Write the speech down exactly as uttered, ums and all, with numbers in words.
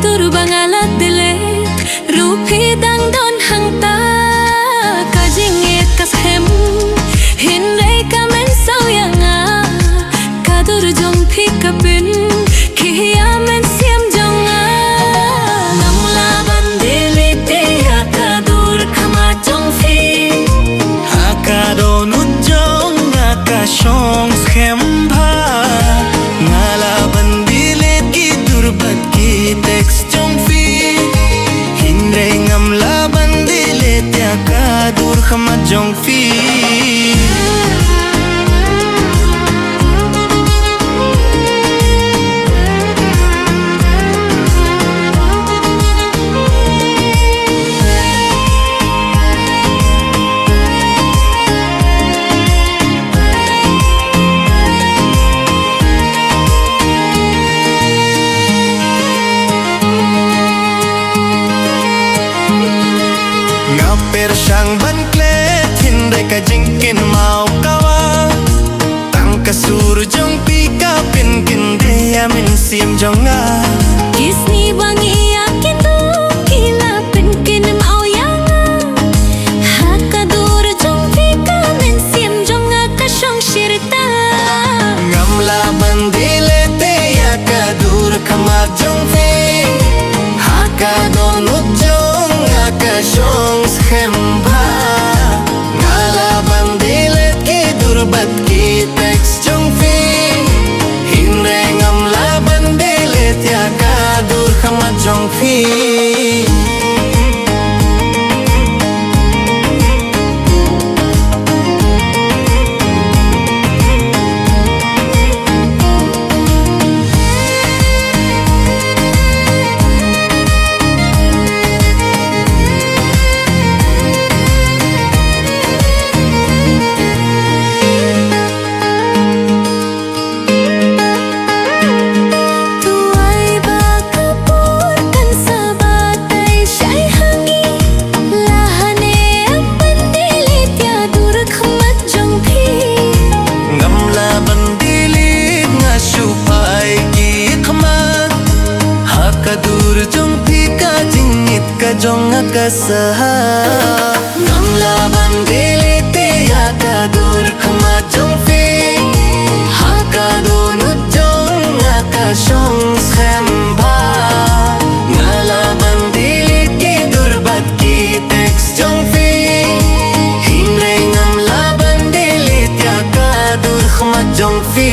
Dur ba nga la delete ruh phi dang don hangta. Ka jingïeit ka skhem, hynrei ka mynsaw ïa nga. Ka dur jong phi ka pynkhih ïa mynsiem jong nga. Ngam lah ban delete ïa ka dur khmat jong phi. Ha ka dohnud jong nga ka shong skhem bha. Nga lah ban delete ki dur bad ki text jong phi. Hynrei ngam lah ban delete ïa ka dur khmat jong phi. Nga pyrshang ban klet, hynrei ka jingkynmaw ka wan. Tang ka sur jong phi ka pynkyndit ïa mynsiem jong nga. Ki sngi ba ngi ïakynduh ki la pynkynmaw ïa nga. Ha ka dur jong phi ka mynsiem jong nga ka shong shirta. Ngam lah ban delete ïa ka dur khmat jong phi. Ha ka dohnud jong nga ka shong skhem bha. Nga lah ban delete ki dur bad ki text jong phi. Hynrei ngam lah ban delete ïa ka dur khmat jong phi. Tuwai ba ka por kan sa batai shai ha ngi. La hane em ban delete ïa dur khmat jong phi. Ngam lah ban delete, nga shu phai ki khmat. Ha ka dur jong phi ka jingïeit ka jong nga ka sah. Ngam lah ban delete ïa ka dur khmat jong phi. Ha ka dohnud jong nga ka shong skhem bha. Nga lah ban delete ki dur bad ki text jong phi. Hynrei ngam lah ban delete ïa ka dur khmat jong phi.